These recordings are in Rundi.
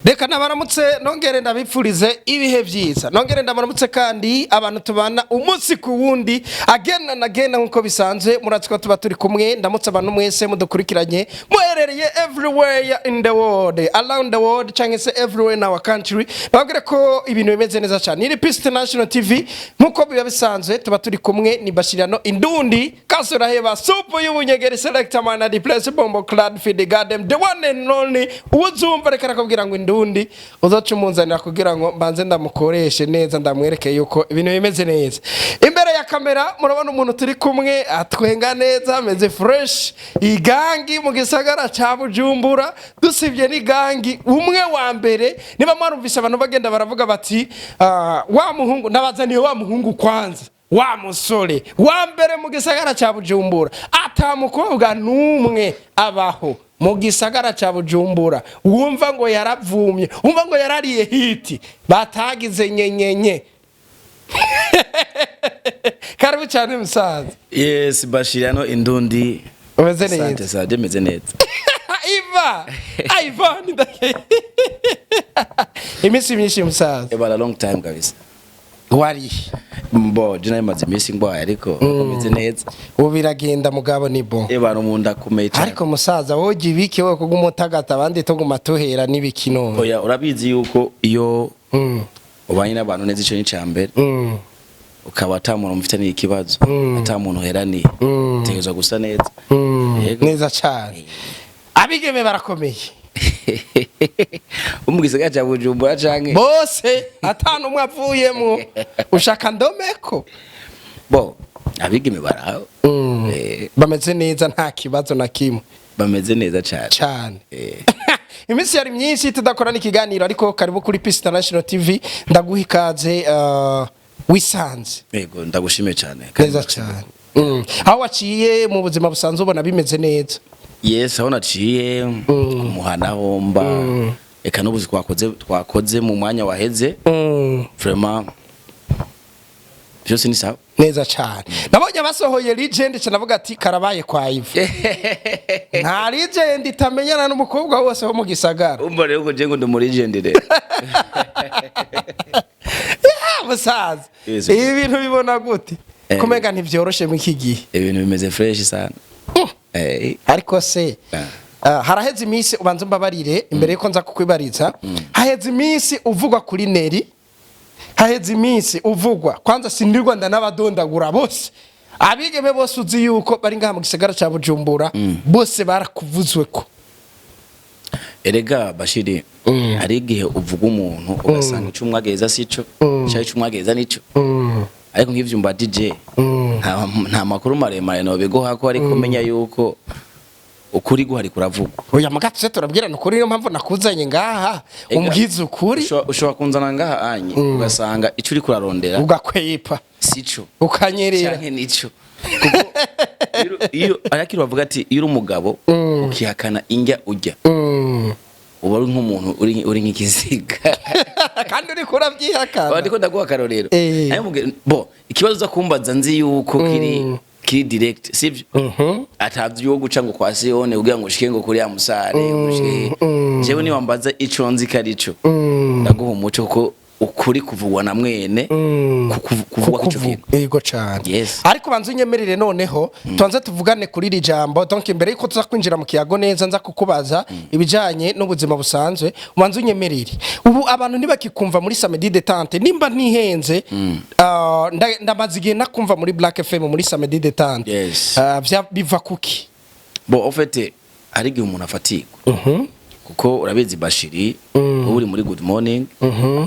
Reka nabaramutse, nongere ndabipfurize ibihe byiza, nongere ndabaramutse kandi abantu tubana umunsi ku wundi, again and again. Nkuko bisanzwe, muratsi ko tuba turi kumwe. Ndamutse abantu mwese mudukurikiranye muherereye everywhere in the world, around the world, cyangwa se everywhere in our country. Babwire ko ibintu bimeze neza cyane. Ni Peace International TV, nkuko biba bisanzwe tuba turi kumwe. Ni Bashirano Indundi Kasuraheba, supu y'ubunyegeri, selector man, the place, bombo clad feed the garden, the one and only. Uzumva reka rakubwira ngo Indundi, uzoca umunzanira kugira ngo mbanze ndamukoreshe neza, ndamwereke yuko ibintu bimeze neza. Imbere ya kamera murabona umuntu turi kumwe, atwenga neza, ameze fresh, igangi mu gisagara ca Bujumbura. Dusibye n'igangi, umwe wa mbere. Niba mwarumvise abantu bagenda baravuga bati: "Ah, wa muhungu nabazaniye, wa muhungu kwanza, wa musore wa mbere mu gisagara ca Bujumbura, ata mukobwa n'umwe abaho mu gisagara ca Bujumbura wumva ngo yaravumye, wumva ngo yarariye hit, batagize nyenyenye." Karibu cyane, musaza. Yes, Bashirano Indundi. Umeze Asante. neza? Sana, meze neza. Iva Ivan, iminsi myinshi, musaza. Ebana, long time kabisa. Wari Mbo, je nari iminsi ngwaye, ariko meze neza. Ubu biragenda, mugabo ni bon. Ebana, umuntu akomeye cyane. Ariko musaza, wowe ibiki wowe kuguma utagata, abandi tuguma tuhera n'ibiki none? Oya, urabizi yuko iyo ubanye n'abantu neza, ico ni icambere. Ukaba ata muntu mufitaniye ikibazo, ata muntu uheraniye, utegerezwa gusa neza. Yego. Neza cyane. Abigeme barakomeye. Wo mu gisagara ca Bujumbura canke? Bose, ata n'umwe avuyemwo. Ushaka ndomeko? Bo, abigeme baraho. Bameze neza, nta kibazo na kimwe? Bameze neza cyane. Cyane. Iminsi yari myinshi tudakorana ikiganiro, ariko karibu kuri Peace International TV, ndaguha ikaze, wisanze. Yego, ndagushimiye cyane. Neza cyane. Aho waciye mu buzima busanzwe ubona bimeze neza? Yes, aho naciye kumuhana homba, eka n'ubuzi twakoze mu mwanya waheze, vraiment byose ni sawa. Neza cyane. Nabonye basohoye Legend, cyane navuga ati: "Karabaye kwa Ivu, nta legend itamenyana n'umukobwa wose wo mu gisagara." Umva rero ko je ngo ndi muri legend rero. Ya, musaza. Yes. Ibi bintu bibona gute? Kumega ntivyoroshe mu iki gihe. Ibintu bimeze fresh sana. Ariko se haraheze iminsi, ubanza umbabarire imbere yuko nza kukwibariza, haheze iminsi uvugwa kuri Neri, haheze iminsi uvugwa kwanza, sindirwa ndanabadondagura bose, abigeme bose uzi yuko bari ngaha mu gisagara ca Bujumbura, bose barakuvuzweko. Erega Bashiri, hari igihe uvuga umuntu ugasanga ico umwageza sico, cyangwa ico umwageza nico. Ariko nk'ivyo mba DJ, nta makuru maremare nobiguha ko, ariko menya yuko ukuri guhari kuravugwa. Oya, muga tuze turabwirana ukuri, niyo mpamvu nakuzanye ngaha. Ega, umbwize ukuri. Ushobora kunzana ngaha anye ugasanga ico uri kurarondera ugakwepa, sico, ukanyerera. Canke nico, kuko iyo arakiri bavuga ati iyo uri umugabo ukihakana indya urya, uba uri nk'umuntu uri nk'ikiziga. Kandi uriko uravyihakana. Ndiko ndaguha akarorero. Nayo bo ikibazo uza kumbaza, nzi yuko kiri direct, sivyo? Atavyo yo guca ngo kwa Siyone kugira ngo ushike ngo kuri ya musare ushike. Jewe niba mbaza ico nzi ko arico, ndaguha umuco, kuko ukuri kuvugwa na mwene kuvugwa ico kintu. Yego cyane. Yes. Ariko banza unyemerere noneho tubanze tuvugane kuri iri jambo. Donc imbere yuko tuza kwinjira mu kiyago neza, nza kukubaza ibijanye n'ubuzima busanzwe, ubanza unyemerere. Ubu abantu ntibakikumva muri Samedi Détente. Nimba ntihenze, ndamaze igihe nakumva muri Black FM muri Samedi Détente. Yes. Biva kuki? Bo, en fait hari igihe umuntu afatirwa, kuko urabizi Bashiri, uba uri muri Good Morning,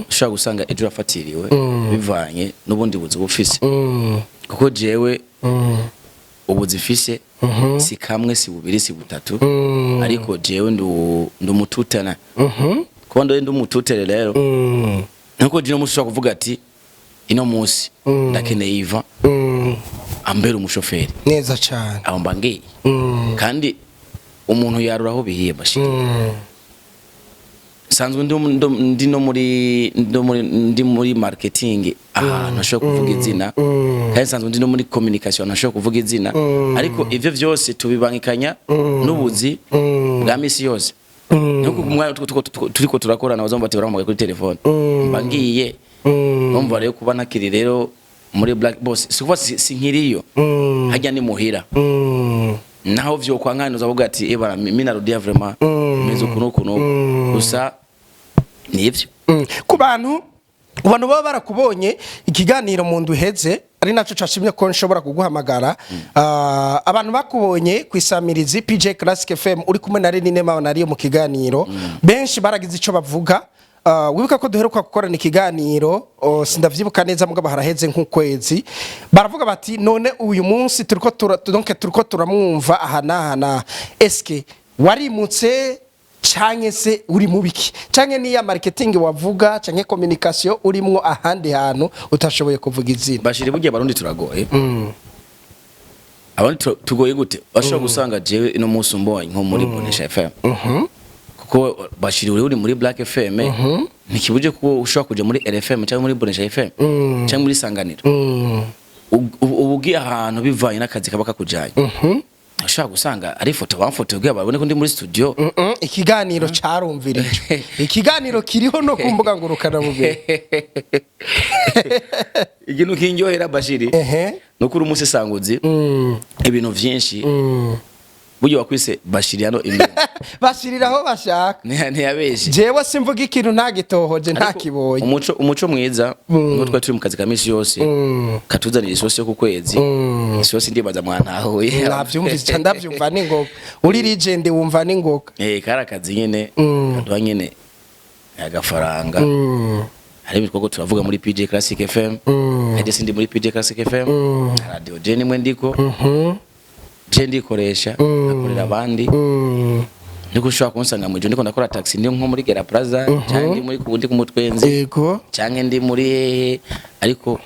ushobora gusanga ejo urafatiriwe bivanye n'ubundi buzi bufise, kuko jewe ubuzi mfise si kamwe, si bubiri, si butatu, ariko jewe ndi umututana. Kuba ndi umututere rero, nuko jewe umunsi ushobora kuvuga ati: "Ino munsi ndakeneye Iva ambere umushoferi." Neza cyane. Aho mba ngiye, kandi umuntu yarura aho bihiye, Bashiri. Sanzwe ndi no muri ndi muri marketing ahantu ntashobora kuvuga izina, kandi nsanzwe ndi no muri communication ntashobora kuvuga izina, ariko ivyo vyose tubibangikanya n'ubuzi bwa misi yose. Nuko ku mwanya turiko turakorana, bazumva bati barampamagaye kuri telefone, mba ngiye. Numva rero kuba ntakiri rero muri Black Boss, si kuba sinkiriyo, hajya ni muhira. Naho vyo kwa nkani uzavuga ati: "Eba, mimi narudia vraiment, meze uku nuku nuku." Gusa nivyo. Ku bantu baba barakubonye ikiganiro mu ndu uheze, ari naco cashimye ko nshobora kuguhamagara. Abantu bakubonye ku isamirizi PJ Classic FM uri kumwe na Renine Mawe nariyo mu kiganiro, benshi baragize ico bavuga. Wibuka ko duheruka gukorana ikiganiro, sindavyibuka neza mugabo haraheze nk'ukwezi, baravuga bati: "None uyu munsi turiko donc turiko turamwumva aha n'aha n'aha, eske warimutse canke se uri mu biki, canke niya marketing wavuga, canke communication urimwo ahandi hantu utashoboye kuvuga izina?" Bashiri, burya Abarundi turagoye. Abarundi tugoye gute? Bashobora gusanga jewe ino munsi umbonye nko muri Bonesha FM, kuko Bashiri uri muri Black FM, ntikibuje ko ushobora kuja muri RFM cyangwa muri Bonesha FM cyangwa muri Sanganiro. Ubu ugiye ahantu bivanye n'akazi kaba kakujanye, ushobora gusanga ari ifoto bamfotoye kugira babone ko ndi muri studio. Ikiganiro carumvirijwe, ikiganiro kiriho no ku mbuga ngurukanabumenyi. Ikintu kindyohera, Bashiri, nuko uri umusesanguzi, ibintu vyinshi burya wakwise Bashiri hano imbere. Bashiriraho bashaka. Ntiyabeshe. Jewe simvuga ikintu ntagitohoje, ntakibonye. Umuco mwiza nuko twari turi mu kazi ka misi yose katuzanira isosi yo ku kwezi, isosi ndibaza mwantahuye. Navyumvise, ndavyumva n'ingoga, uri legend, wumva n'ingoga. Kari akazi nyene kaduha nyene agafaranga. Hari ibikorwa turavuga muri PJ Classic FM, hari sindi muri PJ Classic FM, radio je nimwe ndiko je ndikoresha, akorera abandi. Niko ushobora kunsanga mu ijoro ndiko ndakora taxi, ndi nko muri Gera Plaza cyangwa ndi muri ndi ku Mutwenzi cyangwa ndi muri hehe, ariko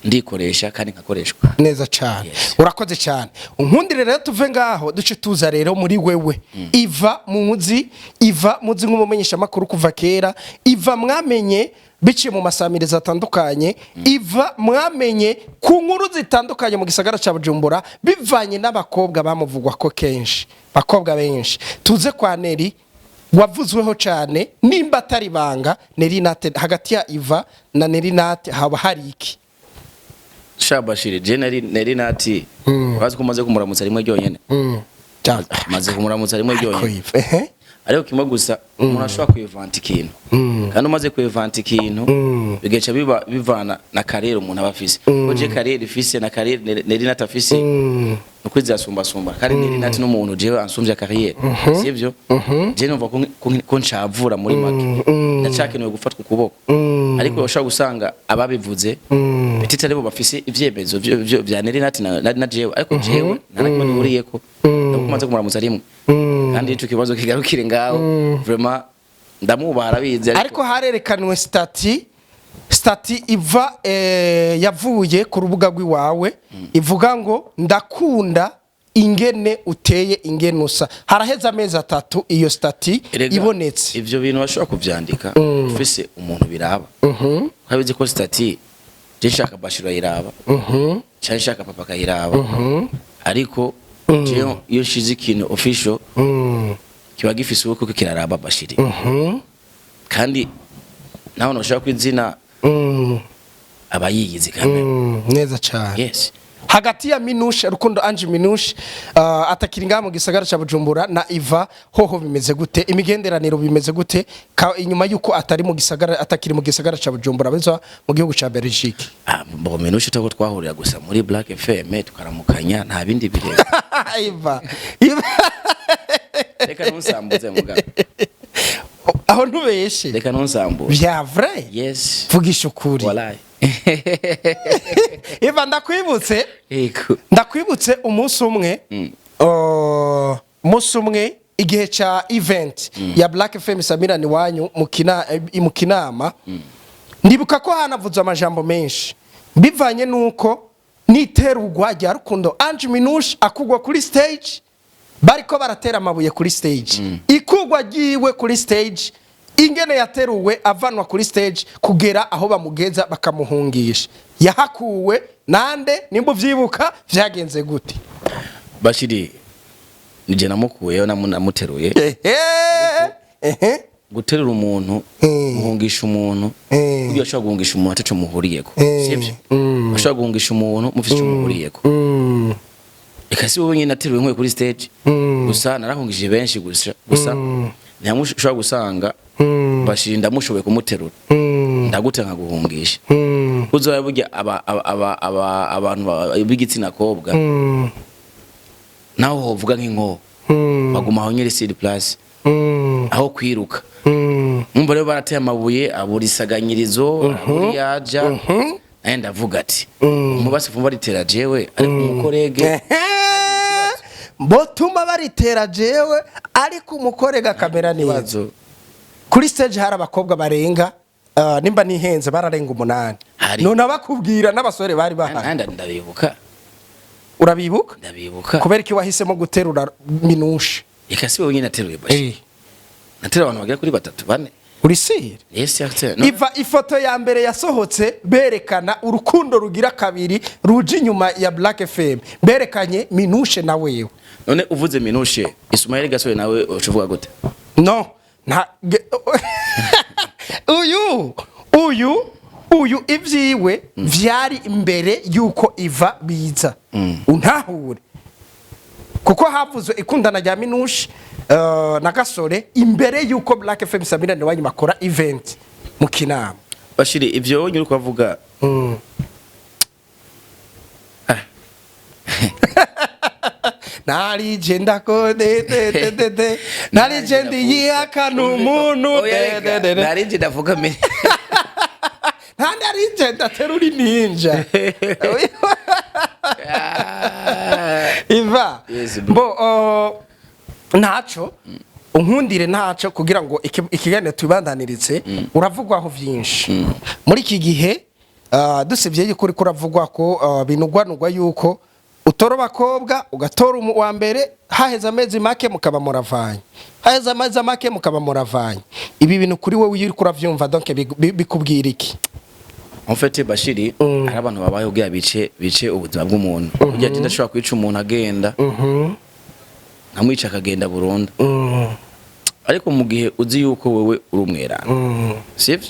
ndikoresha kandi nkakoreshwa. Neza cyane. Yes. Urakoze cyane. Unkundire rero tuve ngaho, duce tuza rero muri wewe Iva. Muzi Iva, muzi nk'umumenyesha makuru kuva kera. Iva mwamenye biciye mu masamiriza atandukanye, Iva mwamenye ku nkuru zitandukanye mu gisagara cya Bujumbura, bivanye n'abakobwa bamuvugwa ko kenshi, bakobwa benshi. Tuze kwa Neri wavuzweho cyane. Nimba atari banga, Neri Nate, hagati ya Iva na Neri Nate haba hari iki? Sha Bashiri, je nari nati urazi ko umaze kumuramutsa rimwe ryonyene. Cyane. Maze kumuramutsa rimwe ryonyene. Iva, ehe. Ariko kimwe gusa, umuntu ashobora kwivanta ikintu, kandi umaze kwivanta ikintu bigaca biba bivana na carrière umuntu aba afise, ko je carrière ifise na carrière Neri Nati afise nuko zirasumbasumba, kandi Neri Nati n'umuntu jewe ansumvya carrière, sivyo? Je numva ko ncavura muri make, ndacakenewe gufatwa ukuboko, ariko ushobora gusanga ababivuze peut-être aribo bafise ivyemezo vya Neri Nati na jewe, ariko jewe nta na kimwe duhuriyeko, ndakumaze kumuramutsa rimwe. Kandi ico kibazo kigarukire ngaho, vraiment ndamwubaha, arabizi. Ariko harerekanwe statut iva yavuye ku rubuga rw'iwawe ivuga ngo: "Ndakunda ingene uteye, ingene usa." Haraheze amezi 3 iyo statut Erega, ibonetse. Ivyo bintu bashobora kuvyandika ufise umuntu biraba, ukabizi ko statut je nshaka Bashiro ayiraba canke nshaka papa akayiraba, ariko jewe iyo nshize ikintu official kiba gifise uko kiraraba Bashiri, kandi naho noshaka ko izina aba yiyizi kandi. Neza cyane. Yes. Hagati ya Minushe Rukundo Ange Minushe, atakiri ngaha mu gisagara ca Bujumbura, na Iva hoho bimeze gute? Imigenderaniro bimeze gute inyuma yuko atari mu gisagara, atakiri mu gisagara ca Bujumbura, abeza mu gihugu ca Belgique? Ah, bo Minushe tako twahurira gusa muri Black FM tukaramukanya, nta bindi bireba. Iva, Iva! Reka ntunsambuze mugabo. Aho ntubeshe. Reka ntunsambuze. Vya vrai? Yes. Vugisha ukuri. Wallahi. Iva, ndakwibutse. Ego. Ndakwibutse umunsi umwe, umunsi umwe igihe ca event ya Black FM Samirani wanyu mu Kinama, ndibuka ko hanavuze amajambo menshi bivanye nuko niterugwa rya Rukundo Ange Minouche akugwa kuri stage, bariko baratera amabuye kuri stage, ikugwa ryiwe kuri stage, ingene yateruwe avanwa kuri stage kugera aho bamugeza bakamuhungisha, yahakuwe nande? Nimba uvyibuka, vyagenze gute? Bashiri, Nije namukuyeyo, namuteruye. Ehe, ehe. Guterura umuntu, guhungisha umuntu, burya ushobora guhungisha umuntu ataco muhuriyeko, sivyo? Ushobora guhungisha umuntu mufite ico muhuriyeko. Eka, si wowe nyine nateruye nkuye kuri stage gusa, narahungishije benshi. Gusa ntiyamushobora gusanga Bashiri ndamushoboye kumuterura, ndagute nkaguhungisha. Uzoya burya abantu b'igitsina kobwa, naho hovuga nk'inkoho, baguma aho nyiri sur place aho kwiruka. Mwumva rero barateye amabuye, abura isaganyirizo, abura yaja. Naye ndavuga ati umubasi vumba ritera jewe, ariko umukorege. Ehe, botuma baritera jewe, ariko umukorega kamera neza. Ibibazo. Kuri stage hari abakobwa barenga, nimba nihenze bararenga 8. Hari. None abakubwira n'abasore bari bahari. Nandi ndabibuka. Urabibuka? Ndabibuka. Kubera iki wahisemo guterura Minushe? Eka, si wowe nyine nateruye, Bashi. Nateruye abantu bagera kuri batatu, bane. Uri sire? Yes, acteur, no. Iva ifoto ya mbere yasohotse berekana urukundo rugira kabiri ruje inyuma ya Black FM, berekanye Minushe na wewe. None uvuze Minushe, Ismail Gasore nawe ucuvuga gute? No, nta uyu ivyiwe vyari imbere yuko iva biza, untahure, kuko havuzwe ikundana rya Minushe na Gasore imbere yuko Black FM Samira Niwanyu bakora event mu Kinama. Bashiri, ivyo nyuri kuvuga. Ah. Narije ndako de de de de de, narije ndiyihakana umuntu. Oya, de reka, de de de. Narije ndavuga me. Nta narije ndaterura ininja. Iva. Yes, bro. Bo ntaco unkundire, ntaco kugira ngo ikiganiro tubandaniritse. Uravugwaho vyinshi muri iki gihe, dusibye yuko uriko uravugwa ko binugwanugwa yuko utora abakobwa, ugatora wa mbere, haheze amezi make mukaba muravanye, haheze amezi make mukaba muravanye. Ibi bintu kuri wowe iyo uriko uravyumva, donc bikubwira iki? En fait, Bashiri, hari abantu babayeho kugira bice ubuzima bw'umuntu. Burya je ndashobora kwica umuntu agenda, nkamwica akagenda burundu. Ariko mu gihe uzi yuko wewe uri umweranda, sivyo?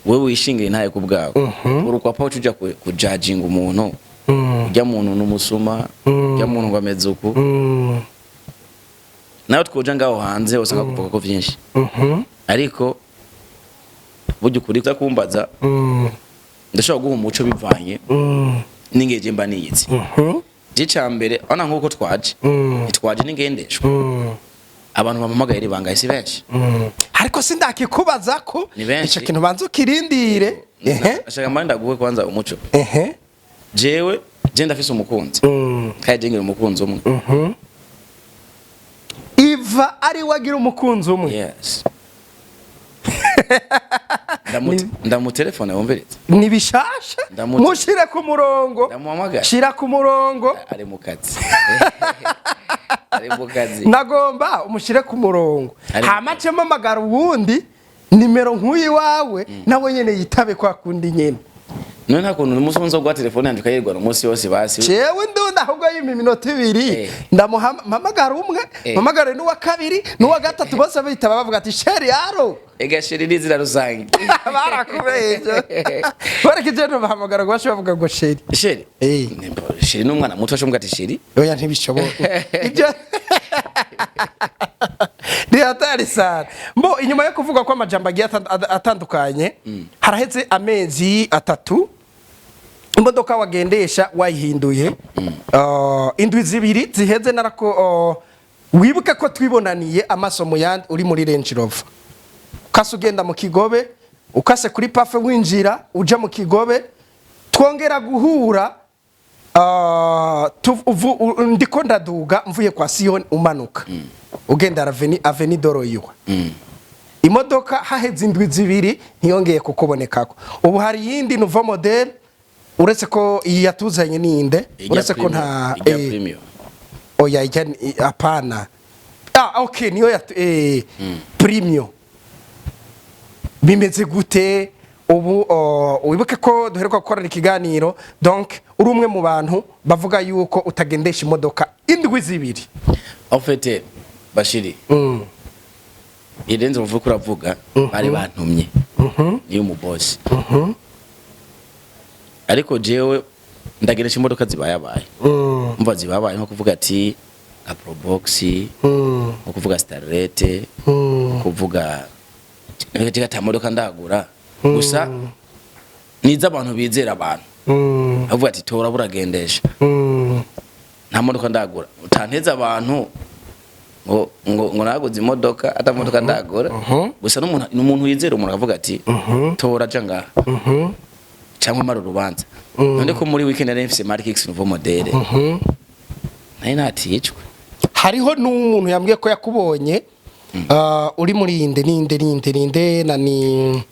Wewe wishingiye intaye ku bwawe, urukwa pa uja kujajinga umuntu, ujya muntu n'umusuma, ujya muntu ngo ameze uku. Nawe twoja ngaho hanze usanga kuvuga ko vyinshi, ariko burya ukuri kuza kumbaza, ndashobora guha umuco bivanye n'ingeje mba niyizi. Je ca mbere ona nkuko twaje, ntitwaje n'ingendeshwa. Abantu bampamagaye ari bangaye? Si benshi? Ariko sindakikubaza ko Ni benshi. ico kintu banza ukirindire. Ehe. Ashaka mbandi ndaguhe kwanza umuco. Ehe. Jewe je ndafise umukunzi, kandi je ngira umukunzi umwe. Iva ari we agira umukunzi umwe? Yes. Ndamutelefone wumvirize. Ni bishasha. Mushire ku murongo. Ndamuhamagara. Shira ku murongo. Ari mu kazi, ari mu kazi. Nagomba umushire ku murongo, hama cemo amagara uwundi nimero nk'uyu wawe, nawe nyene yitabe kwa kundi nyene. None nta kuntu umunsi umwe nzoguha telefone yanjye ukayirwana umunsi wose basi? Jewe ndunda ahubwo yimpa iminota 2. Ndamuhamagara umwe, mpamagare n'uwa kabiri n'uwa gatatu, bose bitaba bavuga ati: "Chéri, allô." Ega chéri ni izina rusange. Barakubeshye, bareka ije ntubahamagara ngo bashe bavuga ngo chéri. Chéri. Chéri ni umwana muto ashobora ati chéri. Oya, ntibishoboka, ibyo ni hatari sana. Mbo inyuma yo kuvuga ko amajambo agiye atandukanye, haraheze amezi 3 imodoka wagendesha wayihinduye. Indwi 2 ziheze narako, wibuke ko twibonaniye amaso mu yandi uri muri Range Rover, ukase ugenda mu Kigobe, ukase kuri pafe winjira uja mu Kigobe, twongera guhura ndiko ndaduga mvuye kwa Sion, umanuka ugenda Avenue Doroyiwa. Imodoka haheze indwi 2 ntiyongeye kukubonekako. Ubu hari iyindi nouveau modèle, uretse ko iyi yatuzanye ninde, uretse ko nta Ijya premium. Oya, ijya hapana. Ah, okay, niyo ya premium. Bimeze gute? Ubu wibuke ko duheruka gukorana ikiganiro, donc uri umwe mu bantu bavuga yuko utagendesha imodoka indwi 2. En fait, Bashiri, irenze uvuga uravuga, bari bantumye niyo umubosi, ariko jewe ndageresha imodoka zibayabaye. Umva, zibabaye nko kuvuga ati nka Probox, nko kuvuga Starlet, nko kuvuga reka ata modoka ndagura gusa niza abantu bizera abantu bavuga ati tora buragendesha. Nta modoka ndagura, utanteza abantu ngo naguze imodoka ata modoka ndagura. Gusa n'umuntu yizera umuntu akavuga ati tora aja ngaha cyangwa mara urubanza. None ko muri weekend nari mfise Mark X nouveau modèle, nari naticwe. Hariho n'umuntu yambwiye ko yakubonye uri muri inde ninde ninde ninde na ni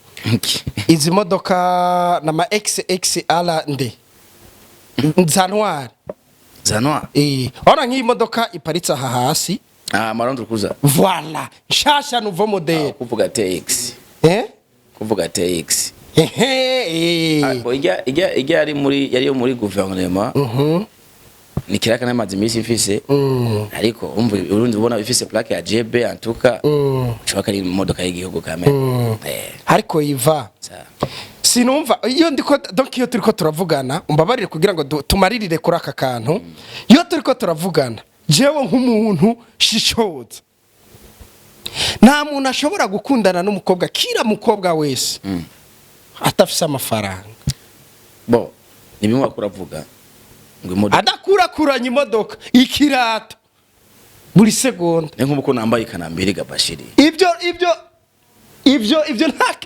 izi modoka na ma XXR nde za noir. Za noir. Urabona nk'iyi modoka iparitse aha hasi. Ah, ma Land Cruiser. Voilà, nshasha, nouveau modèle. Kuvuga TX. Eh. Kuvuga TX. Ehe. Ah, bo ijya yari muri yari yo muri gouvernement. Ni kiraka namaze iminsi mfise. Ariko umva, urundi ubona ifise plaque ya JB antuka ushobora ari imodoka y'igihugu kame. Ariko iva sinumva iyo ndiko, donc iyo turiko turavugana, umbabarire kugira ngo tumaririre kuri aka kantu. Iyo turiko turavugana, jewe nk'umuntu shishoza, nta muntu ashobora gukundana n'umukobwa, kira mukobwa wese atafise amafaranga. Bo ni bimwe bakuravuga ngo imodoka Adakurakuranya imodoka ikirato buri segonda. Ni nk'uko nambaye ikanambiri gabashiri. Ibyo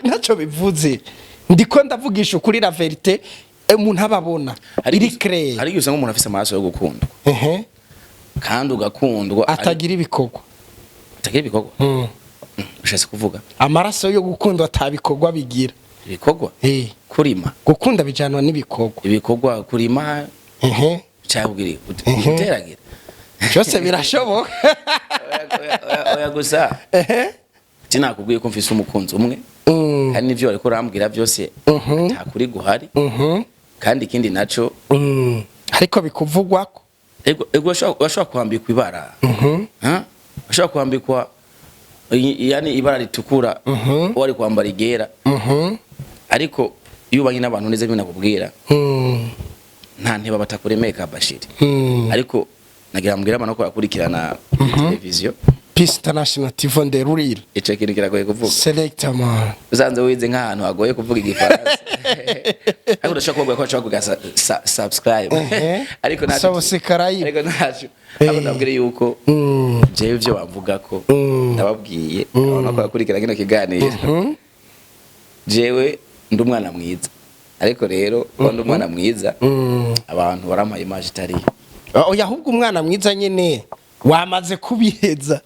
ntacyo bivuze, ndiko ndavugisha ukuri, la vérité umuntu ababona iri clair. Hari igihe usanga umuntu afise amaraso yo gukundwa kandi ugakundwa Atagira ibikorwa. Atagira ibikorwa. Ushatse kuvuga? Amaraso yo gukundwa atabikorwa bigira. Ibikorwa? Kurima? Gukunda bijanwa n'ibikorwa. Ibikorwa, kurima cyangwa guteragira. Byose birashoboka. Oya, oya, gusa sinakubwiye ko mfise umukunzi umwe kandi n'ivyo bariko urambwira byose nta kuri guhari. Kandi ikindi naco Ariko bikuvugwako. Ego, urashobora kwambikwa ibara. Ha? Urashobora kwambikwa yani ibara ritukura wari kwambara igera, ariko iyo ubanye n'abantu neza, bimwe nakubwira, nta nteba batakuremeka, Bashiri. Ariko nagira mbwira abantu ko bakurikirana televiziyo. Peace International TV on the real. Ico kintu kiragoye kuvuga. Selector man. Usanze wize nk'ahantu hagoye kuvuga igifaransa, ariko udashobora kuvuga ko bashobora kuga subscribe. Ariko ntaco Subscribe. Ariko ntaco, ariko ndabwire yuko jewe ivyo bavuga ko ndababwiye abantu ko bakurikira kino kiganiro, jewe ndi umwana mwiza. Ariko rero ko ndi umwana mwiza, abantu barampaye image itariyo. Oya, ahubwo umwana mwiza nyene wamaze kubiheza.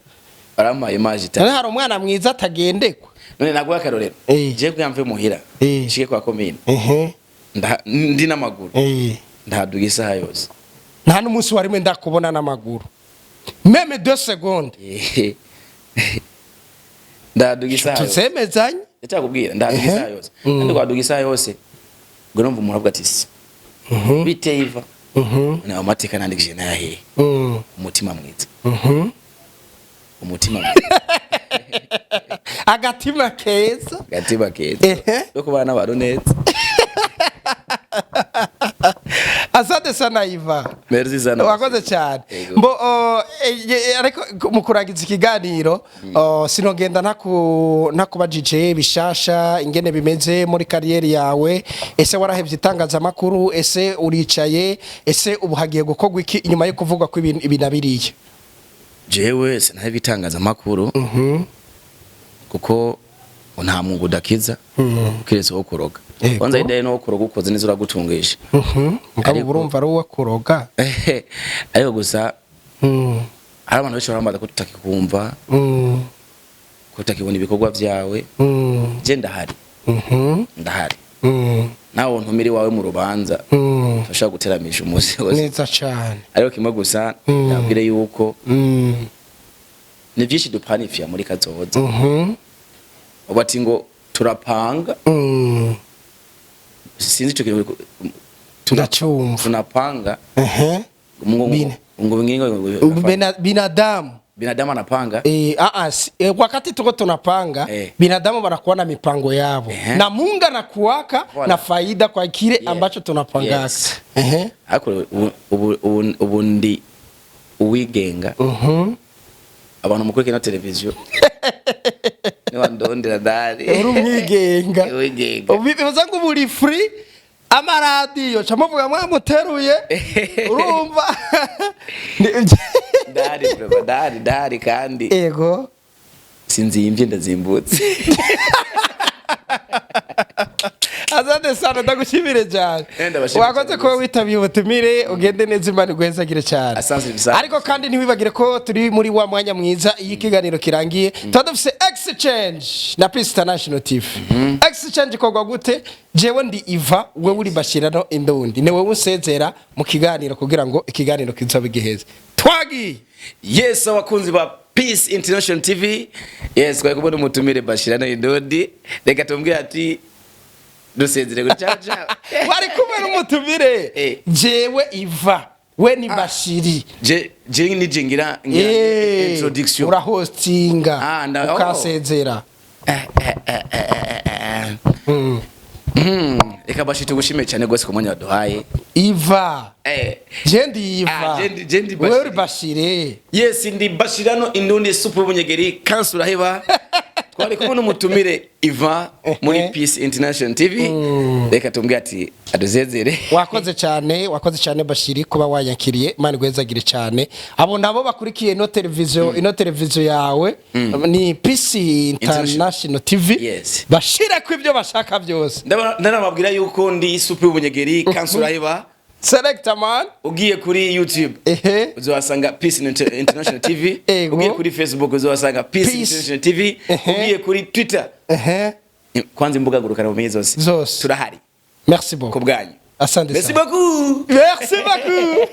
Barampaye image itariyo. None hari umwana mwiza atagendekwa? None naguha akarorero. Jewe kugira mve muhira nshike kwa komine, ndi n'amaguru, ndahaduga isaha yose. Nta n'umunsi warimwe ndakubona n'amaguru, même 2 secondes. Ndahaduga isaha yose. Tuzemezanye. Ndacakubwira, ndahaduga isaha yose. Kandi kwaduga isaha yose ngo numva umuntu avuga ati si biteye iva nayo mateka nandikije nayahehe? Umutima mwiza. Umutima mwiza. Agatima keza. Agatima keza yo kubana n'abantu neza. Asante sana, Iva. Merci sana. Wakoze cyane. Yego. Mbo ariko mu kurangiza ikiganiro, sinogenda ntakubajije bishasha ingene bimeze muri carrière yawe. Ese warahevye itangazamakuru? Ese uricaye? Ese ubu hagiye gukorwa iki inyuma yo kuvuga ko ibintu ibi na biriya? Jewe sinahevye itangazamakuru, kuko nta mwuga udakiza kiretse wo kuroga. Kwanza ideye no kuroga ukoze neza uragutungisha. Mugabo urumva ari uwo kuroga. Ariko gusa hari abantu benshi barambaza ko tutakikumva, ko tutakibona ibikorwa vyawe. Je ndahari. Ndahari. Nawe ntumira iwawe mu rubanza, turashobora guteramisha umunsi wose. Neza cane. Ariko kimwe gusa ndabwire yuko ni byinshi dupanifiya muri kazoza. Ubu ati ngo turapanga. Sinzi ico kintu. Ndacyumva. Tunapanga ngo ngo ngo Binadamu. Binadamu anapanga. Wakati tuko tunapanga, binadamu wanakuwa na mipango yao na Mungu anakuwaka Voilà. na faida kwa kile ambacho tunapanga. Ariko ubu ndi uwigenga. Abantu mukurikira na televiziyo niwandondera ndari. Uri umwigenga. Uwigenga. Bivuze ngo ubu uri free, amaradiyo camuvuga mwamuteruye, urumva. Ndari vraiment, ndari, ndari kandi sinzimvye, ndazimbutse. Asante sana, ndagushimire cyane. Ndabashimire Wakoze cyane kuba rwose. witabiye ubutumire. Ugende neza, Imana iguhezagire cyane. Asante sana. Ariko kandi ntiwibagire ko turi muri wa mwanya mwiza, iyo ikiganiro kirangiye tuba dufise exchange na Peace International TV. Exchange ikorwa gute? Jewe ndi Iva, wewe uri Bashirano Indundi, ni wewe unsezera mu kiganiro kugira ngo ikiganiro kizobe giheze. Twagiye. Yes, abakunzi ba Peace International TV, yes, twari kubona umutumire Bashirano Indodi. Reka tumubwire ati dusezere ngo ciao ciao. Wari kumwe n'umutumire. Jewe Iva, we ni Bashiri. Je nije ngira introduction. Urahostinga. Ah, oh. Ukasezera. Reka Bashi tugushimiye cyane rwose ku mwanya waduhaye. Iva. Je ndi Iva. Ah, je ndi Wewe uri Bashiri. Bashiri. Yes, ndi Bashirano Indundi, supu y'ubunyegeri kansuraheba. Twari kumwe n'umutumire Ivan muri Peace International TV. Reka tumubwire ati adusezere. Wakoze cyane, wakoze cyane Bashiri kuba wanyakiriye. Imana igwezagire cyane. Abo nabo bakurikiye ino televiziyo yawe ni Peace International TV. Bashire ko ibyo bashaka byose. Ndanababwira yuko ndi isupu y'ubunyegeri kansuraheba. Selector man. Ugiye kuri YouTube uzahasanga Peace International TV. Ugiye kuri Facebook uzahasanga Peace Peace. International TV. Ugiye kuri Twitter, kwanza imbuga ngurukana bumenyi zose, Zose. turahari Merci ku beaucoup. bwanyu. Asante Merci sana. beaucoup. Merci beaucoup.